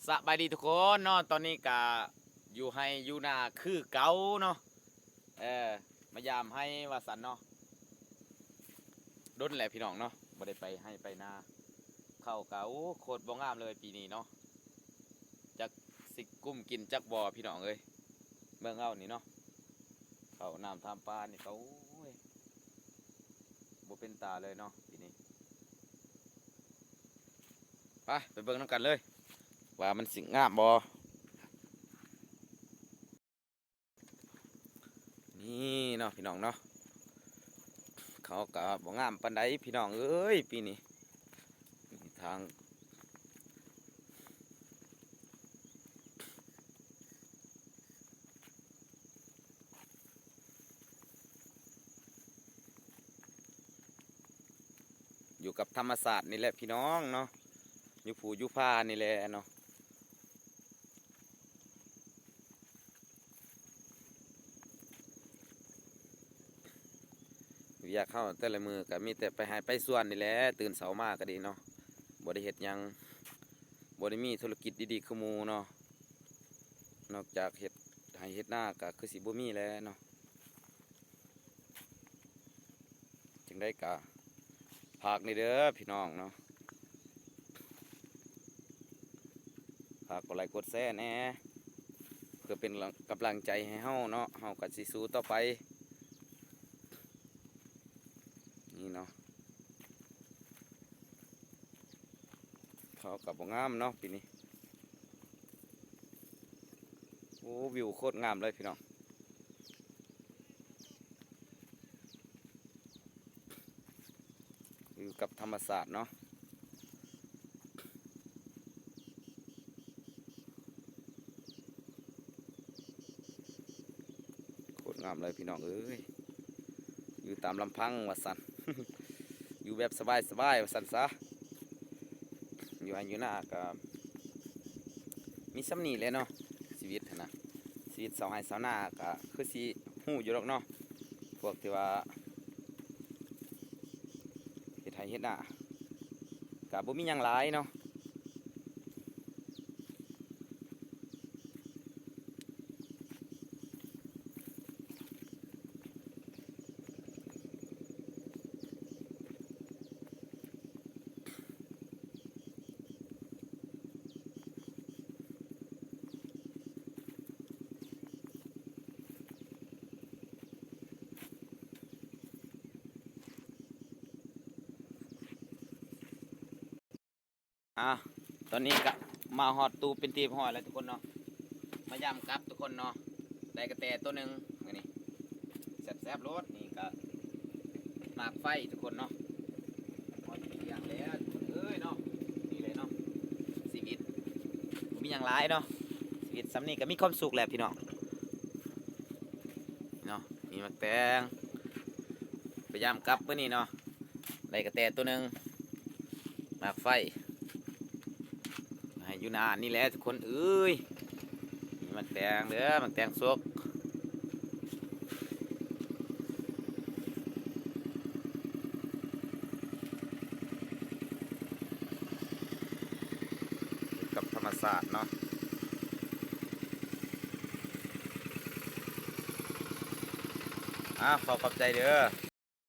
ສະບາຍດີທຸກຄົນເນາະ, ຕອນນີ້ກະຢູ່ໄຮ່ຢູ່ນາຄືເກົ່າເນາະ, ເອີ ມາຢາມໄຮ່ວ່າຊັ້ນເນາະ. ດົນແລ້ວພີ່ນ້ອງເນາະ ບໍ່ໄດ້ໄປໄຮ່ໄປນາ, ເຂົ້າກະ ໂອ້ ໂຄດບໍ່ງາມເລີຍປີນີ້ເນາະ, ຈັກຊິກຸ້ມກິນຈັກບໍ່ພີ່ນ້ອງເອີຍ. ເບິ່ງເອົານີ້ເນາະ, ເຂົ້ານ້ຳທຳປານີ້ກະ ໂອ້ຍ ບໍ່ເປັນຕາເລີຍເນາະປີນີ້. ໄປ ໄປເບິ່ງນຳກັນເລີຍວ່າມັນຊິງາມບໍ່. ນີ້ເນາະພີ່ນ້ອງເນາະ, ເຂົ້າກະບໍ່ງາມປານໃດພີ່ນ້ອງເອີຍປີນີ້. ທາງ ຢູ່ກັບທຳມະຊາດນີ້ແຫຼະພີ່ນ້ອງເນາະ, ຢູ່ພູຢູ່ຜານີ້ແຫຼະເນາະ. ວຽກເຮົາແຕ່ລະມື້ກະມີແຕ່ໄປໄຮ່ໄປສວນນີ້ແຫຼະ, ຕື່ນເຊົ້າມາກະດີເນາະ ບໍ່ໄດ້ເຮັດຫຍັງ, ບໍ່ໄດ້ມີທຸລະກິດດີໆຄືໝູ່ເນາະ, ນອກຈາກເຮັດໄຮ່ເຮັດນາກະຄືຊິບໍ່ມີແຫຼະເນາະ. ຈັ່ງໃດກະຝາກແດ່ເດີພີ່ນ້ອງເນາະ, ຝາກກົດໄລກົດແຊແດ່ ເພື່ອເປັນກຳລັງໃຈໃຫ້ເຮົາເນາະ, ເຮົາກະຊິສູ້ຕໍ່ໄປ. ນີ້ເນາະ, ເຂົ້າກະບໍ່ງາມເນາະປີນີ້. ໂອ້ ວິວໂຄດງາມເລີຍພີ່ນ້ອງ, ຢູ່ກັບທຳມະຊາດເນາະ, ໂຄດງາມເລີຍພີ່ນ້ອງເອີຍ. ຢູ່ຕາມລຳພັງວ່າຊັ້ນ ຢູ່ແບບສະບາຍໆວ່າຊັ້ນຊະ. ຢູ່ໄຮ່ຢູ່ນາກະມີສ່ຳນີ້ແຫຼະເນາະ, ຊີວິດຫັ້ນນະ ຊີວິດຊາວໄຮ່ຊາວນາກະຄືຊິຮູ້ຢູ່ດອກເນາະ, ພວກທີ່ວ່າເຮັດໄຮ່ເຮັດນາກະບໍ່ມີຫຍັງຫຼາຍເນາະ. ອ່າ ຕອນນີ້ກະມາຮອດຕູບເປັນທີ່ຮຽບຮ້ອຍແລ້ວທຸກຄົນເນາະ, ມາຢາມກັບທຸກຄົນເນາະ. ໄດ້ກະແຕໂຕໜຶ່ງມື້ນີ້ ແຊບໆໂລດ. ນີ້ກະໝາກໄຟທຸກຄົນເນາະ, ຮອດທີ່ຢາມແລ້ວທຸກຄົນເອີຍເນາະ. ນີ້ແຫຼະເນາະ ຊີວິດ ບໍ່ມີຫຍັງຫຼາຍເນາະ, ຊີວິດສ່ຳນີ້ກະມີຄວາມສຸກແລ້ວພີ່ນ້ອງເນາະ. ມີໝາກແຕງ ໄປຢາມກັບມື້ນີ້ເນາະ, ໄດ້ກະແຕໂຕໜຶ່ງ ໝາກໄຟ ໃຫ້ຢູ່ນານີ້ແຫຼະທຸກຄົນເອີຍ. ມີໝາກແຕງເດີ ໝາກແຕງສົກ ກັບທຳມະຊາດເນາະ. ອ່າ ຂໍຂອບໃຈເດີ